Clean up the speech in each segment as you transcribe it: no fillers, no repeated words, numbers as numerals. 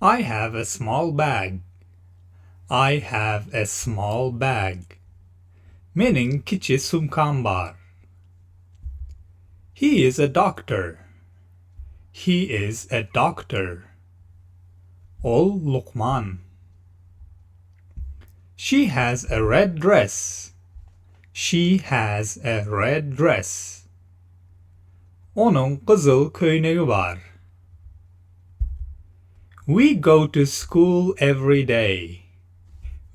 I have a small bag. I have a small bag. Meniň kiçi sumkam bar. He is a doctor. He is a doctor. Ol lukman. She has a red dress. She has a red dress. Onuň gyzyl köýnegi bar. We go to school every day.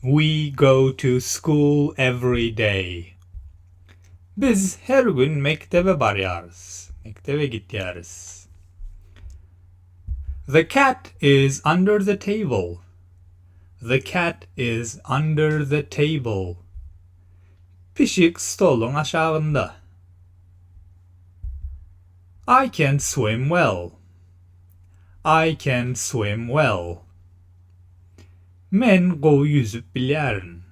We go to school every day. Biz her gün mekdebe barýarys. Mekdebe gitýäris. The cat is under the table. The cat is under the table. Pişik stoluň aşagynda. I can swim well. I can swim well. Men gowy ýüzüp bilýärin.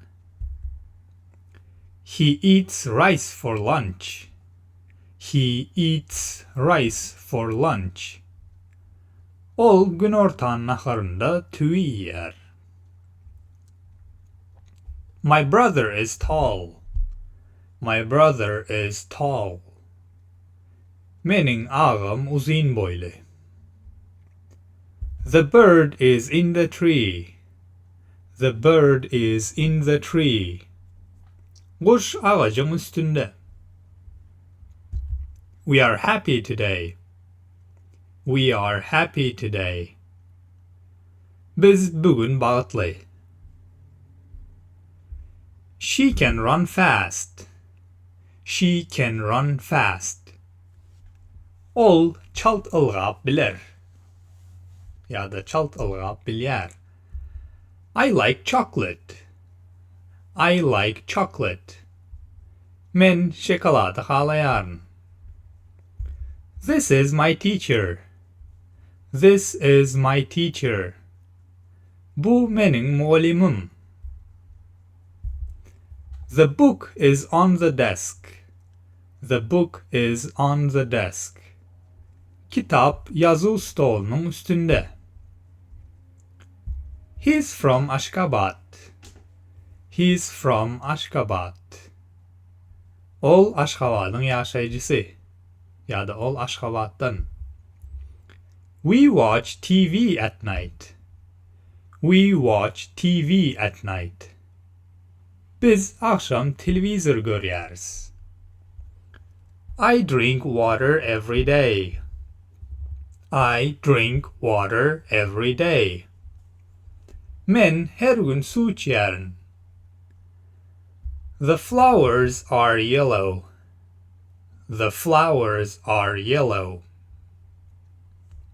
He eats rice for lunch. He eats rice for lunch. Ol günortan naharynda tüwi iýýär. My brother is tall. My brother is tall. Meniň agam uzyn boýly. The bird is in the tree. The bird is in the tree. Guş agajyň üstünde. We are happy today. We are happy today. Biz bu gün bagtly. She can run fast. She can run fast. Ol çalt ylgap biler. Ýa-da çalt ylgap bilýär. I like chocolate. I like chocolate. Men şokolady halaýaryn. This is my teacher. This is my teacher. Bu meniň mugallymym. The book is on the desk. The book is on the desk. Kitap ýazuw stolunyň üstünde. He's from Aşgabat. He's from Aşgabat. Ol Aşgabadyň ýaşaýjysy ýa-da ol Aşgabatdan. We watch TV at night. We watch TV at night. Biz agşam telewizor görýäris. I drink water every day. I drink water every day. Men her gün suw içýärin. The flowers are yellow. The flowers are yellow.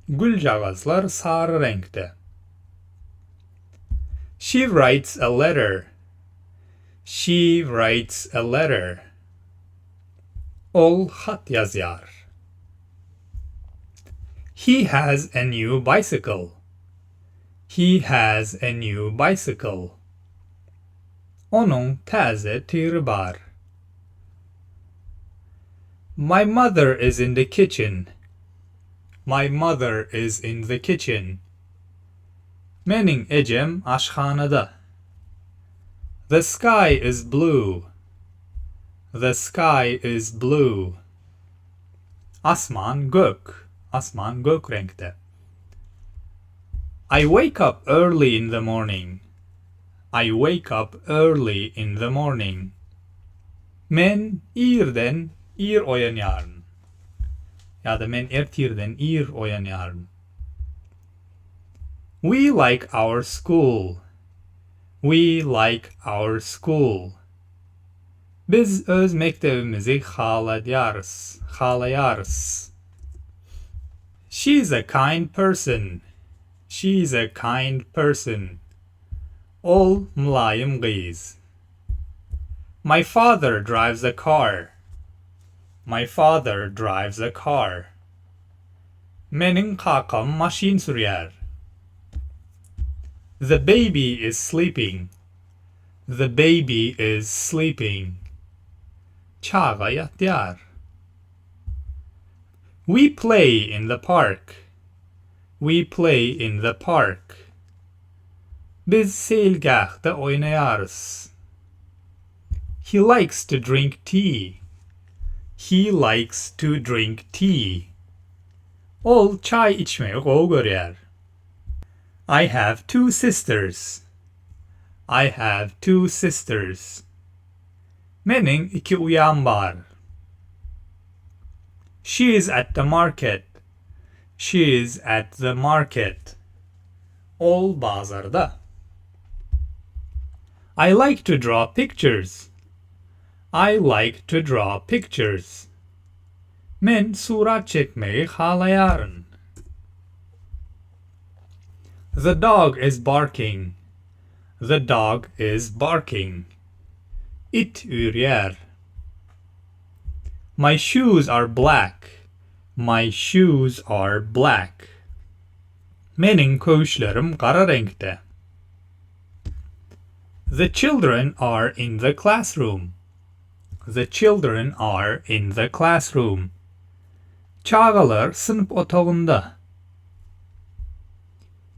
Güljagazlar sary reňkde. She writes a letter. She writes a letter. Ol hat ýazýar. He has a new bicycle. He has a new bicycle. Onuň täze tigri bar. My mother is in the kitchen. My mother is in the kitchen. Meniň ejem aşhanada. The sky is blue. The sky is blue. Asman gök. Asman gök reňkde. I wake up early in the morning. I wake up early in the morning. Men irden ir oýanýaryn. Ýa-da men ertirden ir oýanýaryn. We like our school. We like our school. Biz öz mekdebimizi haladýarys, halaýarys. She's a kind person. She's a kind person. Ol mylaýym gyz. My father drives a car. My father drives a car. Meniň kakam maşyn sürýär. The baby is sleeping. The baby is sleeping. Çaga ýatýar. We play in the park. We play in the park. Biz seýilgähde oýnaýarys. He likes to drink tea. He likes to drink tea. Ol çaý içmegi gowy görýär. I have two sisters. I have two sisters. Meniň iki uýam bar. She is at the market. She is at the market. Ol bazarda. I like to draw pictures. I like to draw pictures. Men surat çekmegi halaýaryn. The dog is barking. The dog is barking. It üýrýär. My shoes are black. My shoes are black. Meniň köwüşlerim gara reňkde. The children are in the classroom. The children are in the classroom. Çagalar synp otagynda.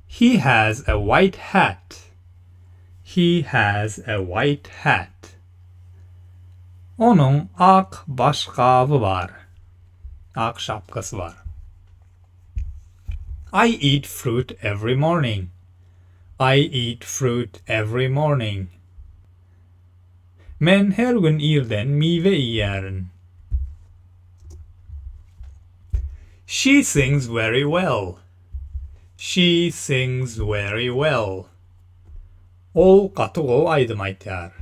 He has a white hat. He has a white hat. Onuň ak başgaby bar. Ak şapkasy bar. I eat fruit every morning. I eat fruit every morning. Men her gün irden miwe iýýärin. She sings very well. She sings very well. Ol gaty gowy aýdym aýtýar.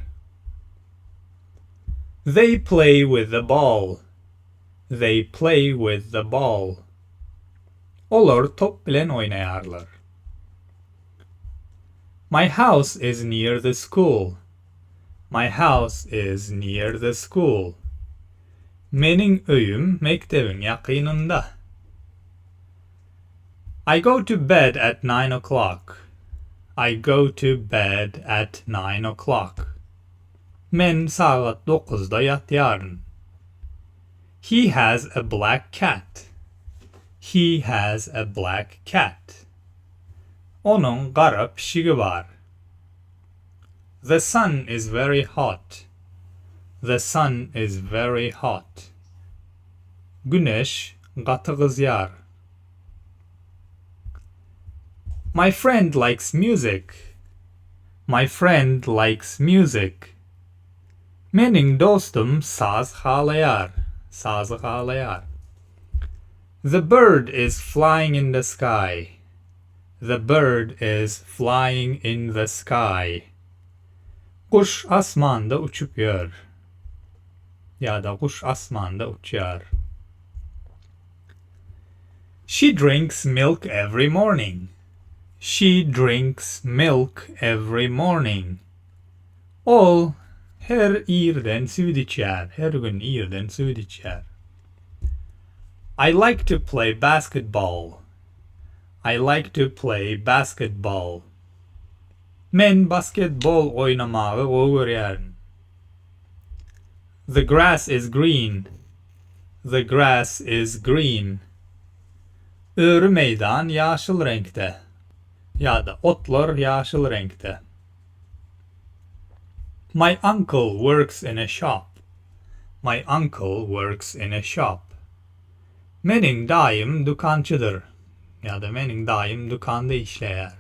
They play with the ball. They play with the ball. Olar top bilen oýnaýarlar. My house is near the school. My house is near the school. Meniň öýüm mekdebiň ýakynynda. I go to bed at nine o'clock. I go to bed at nine o'clock. Men sagat dokuzda ýatýaryn. He has a black cat. He has a black cat. Onuň gara pişigi bar. The sun is very hot. The sun is very hot. Güneş gaty gyzýar. My friend likes music. My friend likes music. Meniň dostum saz halaýar. Sazy halaýar. The bird is flying in the sky. The bird is flying in the sky. Guş asmanda uçup ýör. Ýa-da guş asmanda uçýar. She drinks milk every morning. She drinks milk every morning. Ol her irden süýt içýär. Her gün irden süýt içýär. I like to play basketball. I like to play basketball. Men basketbol oýnamagy gowy görýärin. The grass is green. The grass is green. Öri meýdan ýaşyl reňkde. Ýa-da otlar ýaşyl reňkde. My uncle works in a shop. My uncle works in a shop. Meniň daýym dükançydyr. Ýa-da meniň daýym dükanda işleýär.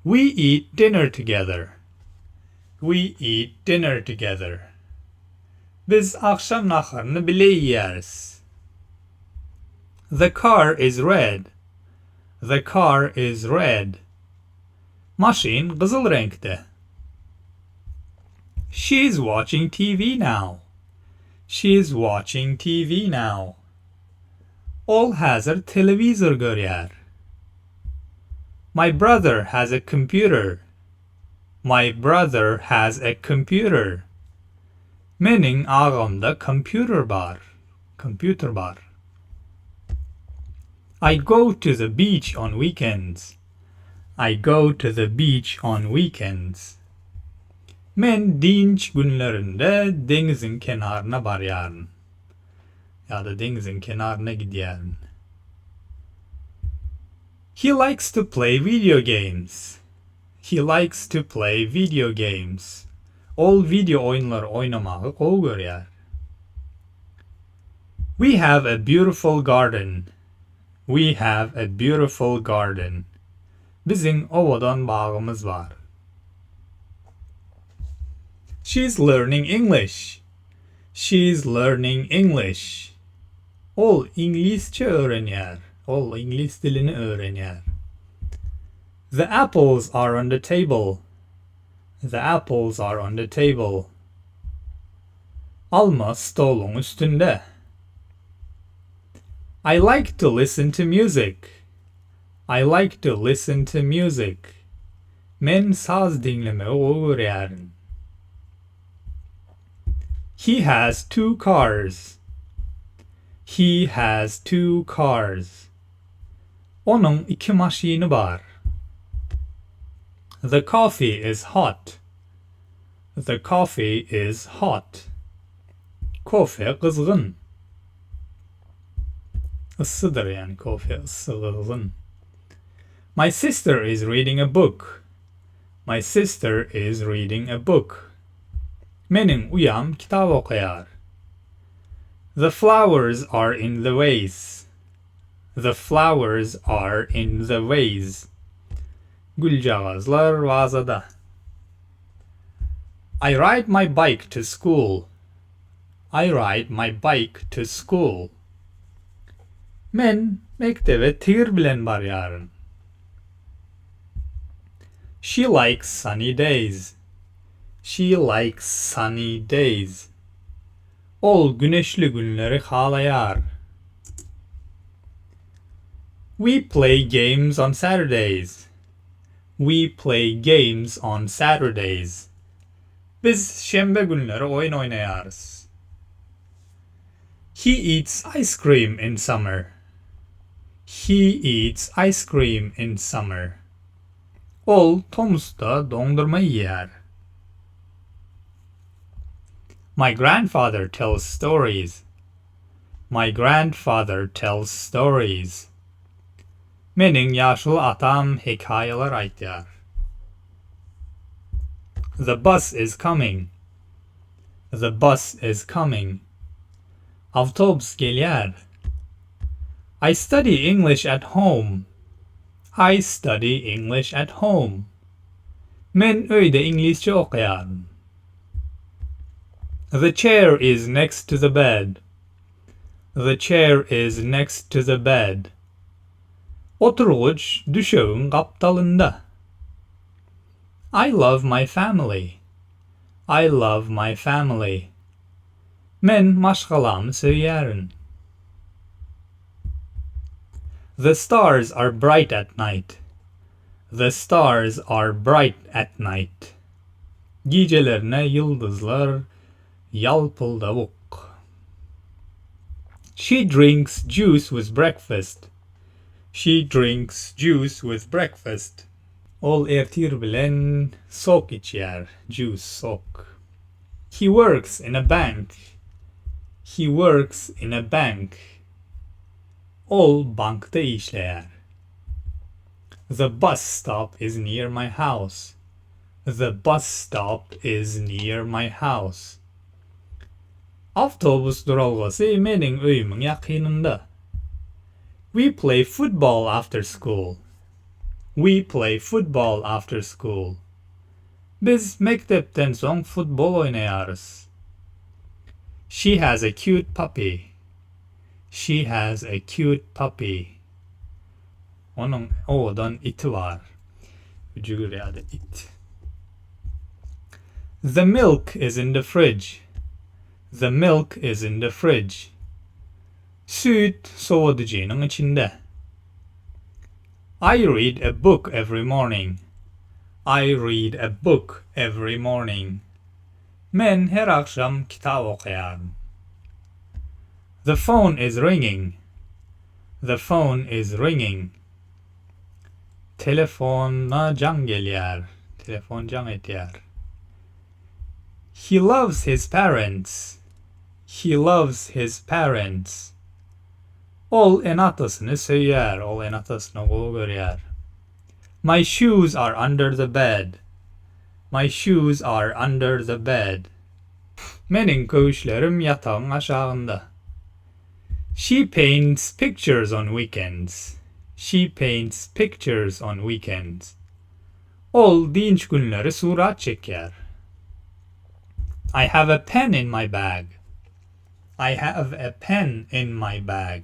We eat dinner together. We eat dinner together. Biz agşam naharyny bile iýýäris. The car is red. The car is red. Maşyn gyzyl reňkde. She is watching TV now. She is watching TV now. Ol häzir telewizor görýär. My brother has a computer. My brother has a computer. Meniň agamda kompýuter bar. Kompýuter bar. I go to the beach on weekends. I go to the beach on weekends. Men dynç günlerinde deňziň kenaryna barýaryn. Ýa-da deňziň kenaryna gidýärin. He likes to play video games. He likes to play video games. Ol wideo oýunlary oýnamagy gowy görýär. We have a beautiful garden. We have a beautiful garden. Biziň owadan bagymyz bar. She's learning English. She's learning English. Ol iňlisçe öwrenýär. Ol iňlis dilini öwrenýär. The apples are on the table. The apples are on the table. Alma stoluň üstünde. I like to listen to music. I like to listen to music. Men saz diňlemegi gowy görýärin. He has two cars. He has two cars. Onuň iki maşyny bar. The coffee is hot. The coffee is hot. Kofe gyzgyn. Yssydyr ýagny kofe yssy gyzgyn. My sister is reading a book. My sister is reading a book. Meniň uýam kitap okaýar. The flowers are in the vase. The flowers are in the vase. Güljagazlar wazada. I ride my bike to school. I ride my bike to school. Men mekdebe tigir bilen barýaryn. She likes sunny days. She likes sunny days. Ol güneşli günleri halaýar. We play games on Saturdays. We play games on Saturdays. Biz şenbe günleri oýun oýnaýarys. He eats ice cream in summer. He eats ice cream in summer. Ol tomusda doňdurma iýýär. My grandfather tells stories. My grandfather tells stories. Meniň ýaşuly atam hekaýalar aýtýar. The bus is coming. The bus is coming. Awtobus gelýär. I study English at home. I study English at home. Men öýde iňlisçe okaýaryn. The chair is next to the bed. The chair is next to the bed. Oturgyç düşegiň gapdalynda. I love my family. I love my family. Men maşgalamy söýýärin. The stars are bright at night. The stars are bright at night. Gijelerine ýyldyzlar ýalpyldawuk. She drinks juice with breakfast. She drinks juice with breakfast. Ol ertir bilen sok içýär, juice, sok. He works in a bank. He works in a bank. Ol bankda işleýär. The bus stop is near my house. The bus stop is near my house. Awtobus duralgasy meniň öýümiň ýakynynda. We play football after school. We play football after school. Biz mekdepden soň futbol oýnaýarys. She has a cute puppy. She has a cute puppy. Onuň owadan iti bar. Jügür ýa-da it. The milk is in the fridge. The milk is in the fridge. Süýt sowadyjynyň içinde. I read a book every morning. I read a book every morning. Men her agşam kitap okaýaryn. The phone is ringing. The phone is ringing. Telefona jaň gelýär. Telefon jaň edýär. He loves his parents. He loves his parents. Ol ene-atasyny söýýär. Ol ene-atasyny gowy görýär. My shoes are under the bed. My shoes are under the bed. Meniň köwüşlerim ýatagyň aşagynda. She paints pictures on weekends. She paints pictures on weekends. Ol dynç günleri surat çekýär. I have a pen in my bag. I have a pen in my bag.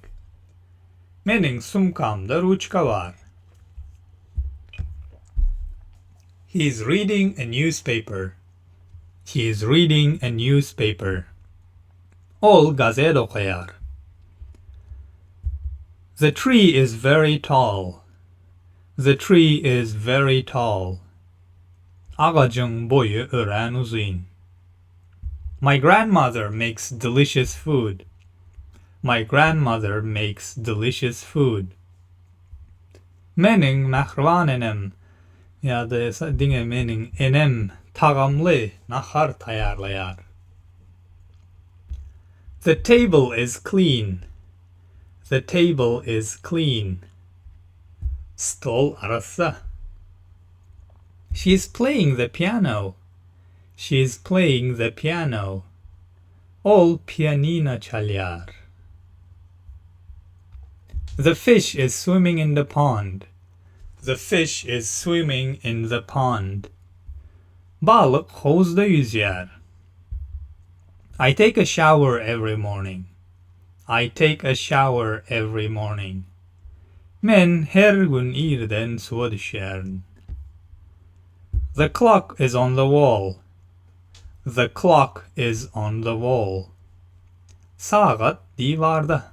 Meniň sumkamda ruçka bar. He is reading a newspaper. He is reading a newspaper. Ol gazet okaýar. The tree is very tall. The tree is very tall. Agajyň boýy örän uzyn. My grandmother makes delicious food. My grandmother makes delicious food. Meniň mähriban enem ýa-da diňe meniň enem tagamly nahar taýýarlaýar. The table is clean. The table is clean. Stol arassa. She is playing the piano. She is playing the piano. Ol pianino çalýar. The fish is swimming in the pond. The fish is swimming in the pond. Balyk howuzda ýüzýär. I take a shower every morning. I take a shower every morning. Men her gün irden suwa düşýärin. The clock is on the wall. The clock is on the wall. Sagat diwarda.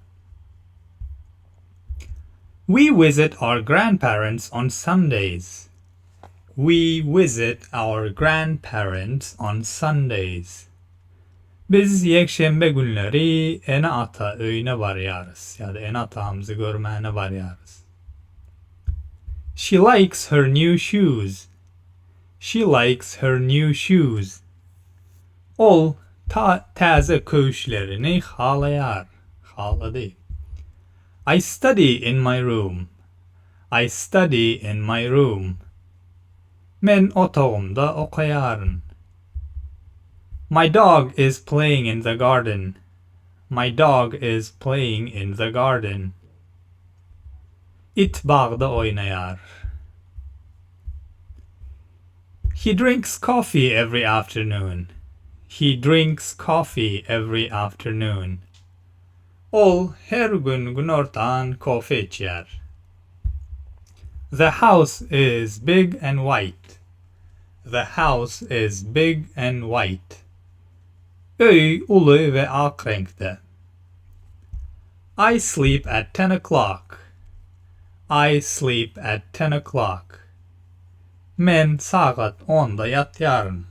We visit our grandparents on Sundays. We visit our grandparents on Sundays. Biz ýekşenbe günleri ene-ata öýüne barýarys ýa-da ene-atamyzy görmäne barýarys. She likes her new shoes. She likes her new shoes. Ol ta täze köwüşlerini halaýar, halady. I study in my room. I study in my room. Men otagymda okaýaryn. My dog is playing in the garden. My dog is playing in the garden. It bagda oýnaýar. He drinks coffee every afternoon. He drinks coffee every afternoon. Ol her gün günortan kofe içýär. The house is big and white. The house is big and white. Öý uly we ak reňkde. I sleep at ten o'clock. I sleep at ten o'clock. Men sagat onda ýatýaryn.